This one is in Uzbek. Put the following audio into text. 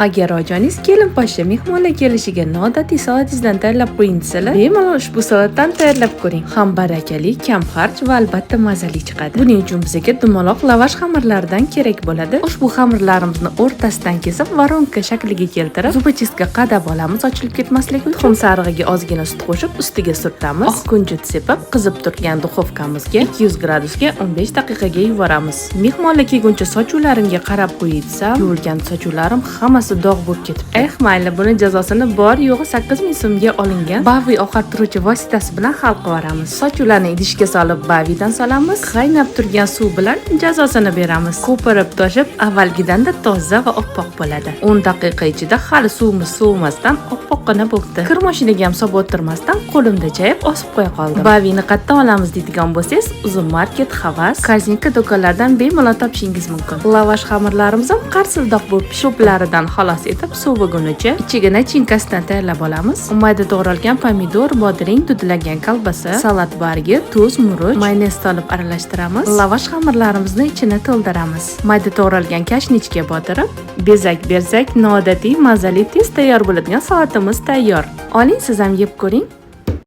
Agar ojoningiz kelin poshsha mehmonlar kelishiga noodatiy salatingizdan tayyorlab qo'ying desalar, bemalol ushbu salatdan tayyorlab ko'ring. Ham barakali, kam xarj va albatta mazali chiqadi. Buning uchun bizga dumaloq lavash xamirlaridan kerak bo'ladi. Ushbu xamirlarimizni o'rtasidan kesib, воронка shakliga keltirib, зубочистка qadab olamiz ochilib ketmasligi uchun. Tuxum sarig'iga ozgina sut qo'shib, ustiga surtamiz. Oq kunjut sepib, qizib turgan duxovkamizga 200 gradusga 15 daqiqaga yuboramiz. Mehmonlar kelguncha sochuvlarimga qarab qo'yay desam, yuvilgan sochuvlarim hammasi dog' bo'lib ketibdi. Eh, mayli, buni jazosini bor yo'g'i 8000 so'mga olingan Bavi oqartiruvchi vositasi bilan hal qilib yuboramiz. Sochuvlarni idishga solib, Bavidan solamiz. Qaynab turgan suv bilan jazosini beramiz. Ko'pirib toshib, avvalgidanda toza va oppoq bo'ladi. 10 daqiqa ichida hali suvimiz sovimasdan oppoqqina bo'libdi. Kir mashinaga ham solib o'tirmasdan qo'limda chayib osib qo'ya qoldim. Bavini qayerdan olamiz deydigan bo'lsangiz, Uzum Market, Havas, Korzinka do'konlaridan bemalol topishingiz mumkin. Lavash xamirlarimiz ham qarsildoq bo'lib cho'plaridan xalos etib, sovigunicha ichiga начинка sidan tayyorlab olamiz. Mayda to'g'ralgan pomidor, bodring, dudlangan kolbasa, salat bargi, tuz, murch, mayonez solib aralashtiramiz. Lavash xamirlarimizni ichini to'ldiramiz. Mayda to'g'ralgan kashnichga botirib, bezak bersak, noodatiy, mazali, tez tayyor bo'ladigan salatimiz tayyor. Oling, siz ham yeb ko'ring.